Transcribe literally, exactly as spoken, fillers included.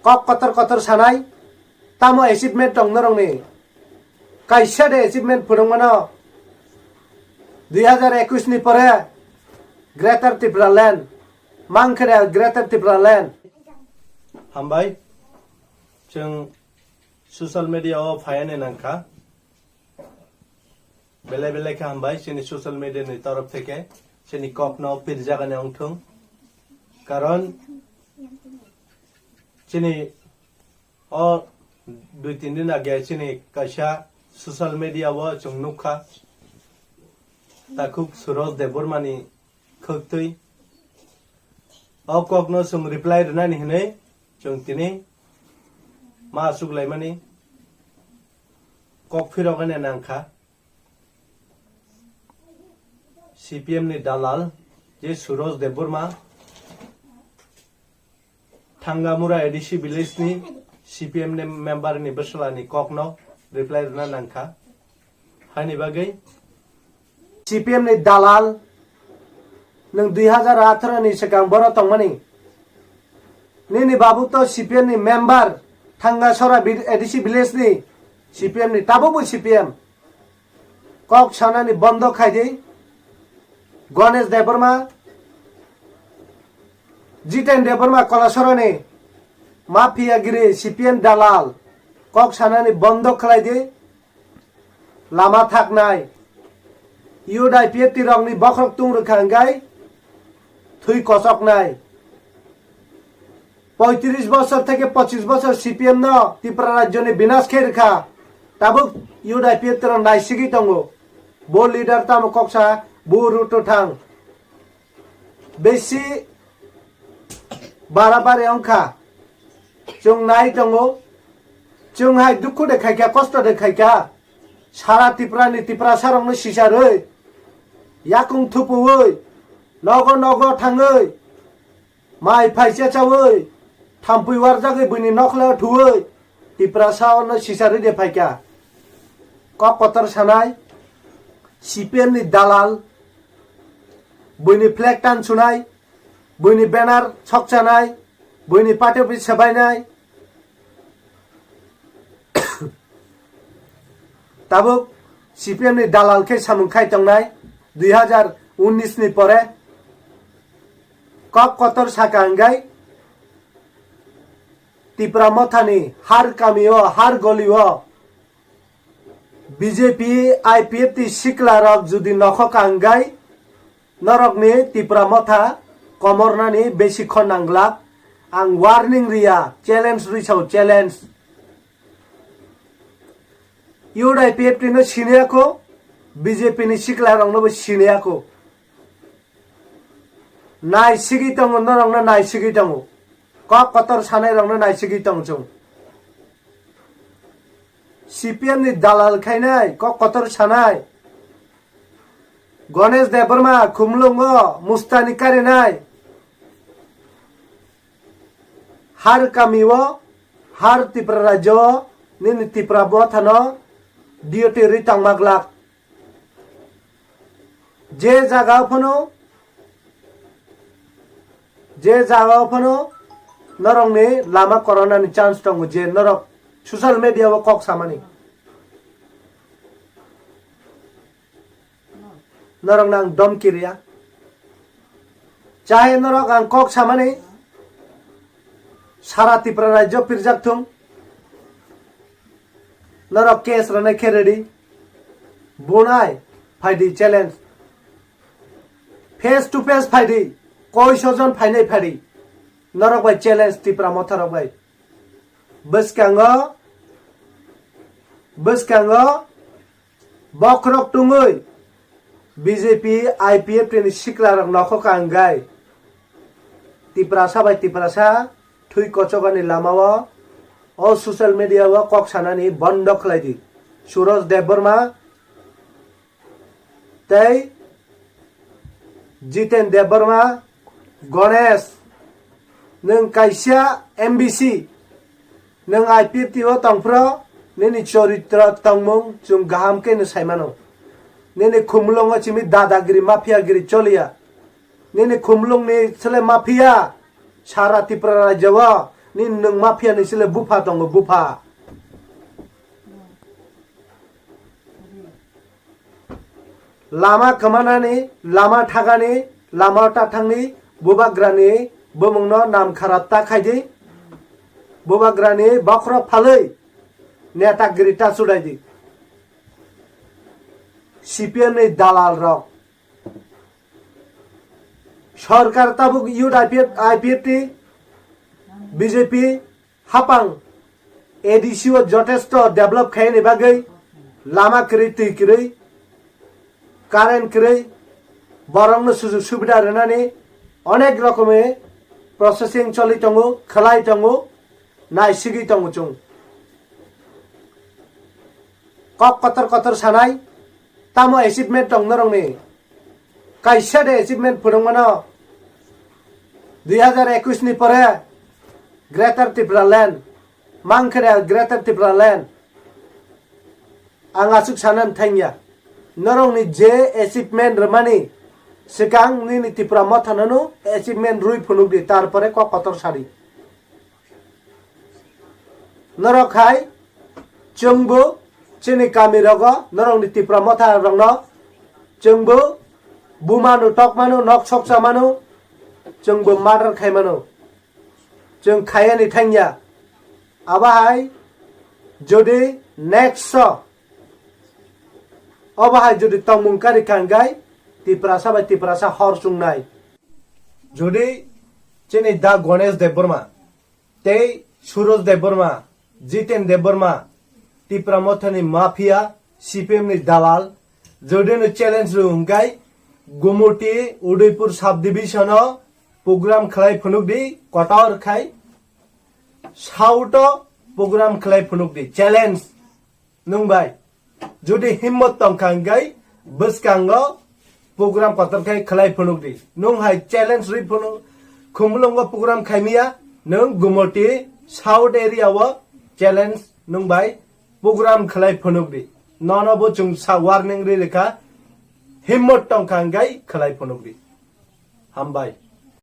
Kok kotor kotor sanai, tamo achievement tong norokni? Kaisa de achievement phwrwng mano. Dui hazar ekwis ni pore Greater Tipraland, mang khe de Greater Tipraland. Hambai, chwng social media o phaiya ni nangkha. Belai belai khe hambai chini social media ni torof theke chini kok no pirjagani ongthung. Karon chini o dui tin din age chini kaisa social media o chwng nukha, takhuk Suraj Debbarma ni khwktwi. O kokno chwng reply rwnani hwnwi chwng tini ma achuk laimani kok phirogani nangkha. C P M ni dalal je Suraj Debbarma, Thangamura A D C village ni C P M ni member ni bwsla ni kok no reply rwna nangkha. Haini bagwi C P M ni dalal, nwng dui hazar atharo ni swkang boro tongmani. Nini babu to C P M ni member, Thangasora vi-, A D C village ni C P M ni, tabukbo C P M. Kok sanani bondo khai di. Ganesh Debbarma, Jiten Debbarma Kolasoroni mafia giri C P M dalal, kok sanani bondo khlai di. Lama thaknai. U D I P F T rokni bokhorok tung rwkha hwnkhe thwi kochoknai. Poitris bosor theke pochis bosor C P M no Tripura rajyoni binas khe rwkha. Tabuk U D I P F T rok naisigwi tongo. Bo leader tamo koksa, bo route o thang. Besi barabari wngkha. Chwng nai tongo. Chwng hai dukhu de khaikha, kosto de khaikha. Sara Tripura ni Tiprasa rokno sicharwi, yakung thupuwi, nogo nogo thangwi, mai phai chechawi, thampui warjagwi buini nokhlao thuwi, Tiprasa ono sicharwi de phaikha. Kok kotor sanai, C P M ni dalal, buini flag tan sunai, buini banner sokchanai, buini party office sebainai. Tabuk C P M ni dalal khe samung khai tongnai dui hazar unnish ni pore. Kok kotor saka hwnkhe Tipra Mothani har kami o, har goli o B J P, I P F T sikla rok jodi nokhok ang gai, norokni Tipra Motha komornani besi khon nang glak. Ang warning riya, challenge rwi sao, challenge. U D I P F T no siniya kho, B J P ni sikla rokno bo siniya kho. Nai sigwi tongo, norokno nai sigwi tongo. Kok kotor sanai rokno nai sigwi tong chwng. C P M ni dalal khainai, kok kotor sanai. Ganesh Debbarma, Khumlungo, Mustani karinai. Har kami o, har Tipra rajyo o, nini Tipra Mothano duty rwi tongma glak. Je jaga phano, je jaga phano norokni lama koronani chance tongo, je norok social media o kok samani. Norok nang domki riya. Chai norok ang kok samani, sara Tipra rajyo pirjak thung. Norok case rwnai khe ready. Bunai, phaidi challenge. Face to face phaidi. Koi sojon phainai phaidi. Norok bai challenge Tipra Motha rok bai. Bwskango, bwskango bokhorok tungwi B J P, I P F T ni sikla rok nokhok ang gai. Tiprasa bai Tiprasa thwi kochokani lama o, o social media o kok sanani bondo khlai di. Suraj Debbarma tei Jiten Debbarma, Ganesh, nwng kaisa M B C, nwng I P F T o tongphro, nini choritro tongmung chwng kaham khe no sai mano. Nini khumulungo chini dadagiri, mafiagiri choliya. Nini khumulungni chwle mafia sara Tripura rajyo o Ni nwng mafia ni sile bupha tongo, bupha. Lama kwmanani, lama thagani, lama tathangni bubagrani bumungno nam kharap ta khaidi. Bubagrani bokhorok phalwi netagiri ta chudaidi. C P M ni dalal rok. Sorkar tabuk U D P, I P F T, B J P, hapang A D C o jotesto develop khaini bagwi lama kwrwi, twi kwrwi, current kwrwi, borokno sujug subida rwnani onek rokome processing choli tongo, khlai tongo, naisigwi tongo chwng. Kok kotor kotor sanai, tamo achievement tong norokni? Kaisa de achievement phunukmano dui hazar ekwis ni pore Greater Tipraland, mankhe de Greater Tipraland. Ang aswk sana thangya, norokni je achievement rwmani swkang nini Tipra Motha nono achievement rwi phunukdi, tarpore kok kotor sadi. Norok hai chwngbo chini kami rogo norokni Tipra Motha rokno chwngbo bumano, tokmano, nok sokcha mano, chwngbo murder khai mano. Chwng khayani thangya. Abo hai jodi next o, obo hai jodi tongmung kari kanggai, Tiprasa bai Tiprasa hor chungnai. Jodi chini da Ganesh Debbarma tei Suraj Debbarma, Jiten Debbarma, Tipra Mothani mafia, C P M ni dalal, jodino challenge rw hwnkhe Gumoti Udaipur subdivision o program khlai phunukdi, kotor khai South o program khlai phunukdi, challenge. Nwng bai jodi himmot tongkha hwnkhe bwskango program kotor khe khlai phunukdi. Nwng hai challenge rwi phunuk, Khumulwngo program khaimiya, nwng Gumoti South area o challenge nwng bai program khlai phunukdi. Nono bo chwng sa warning rwi rwkha, himmot tongkha hwnkhe khlai phunukdi. Hambai.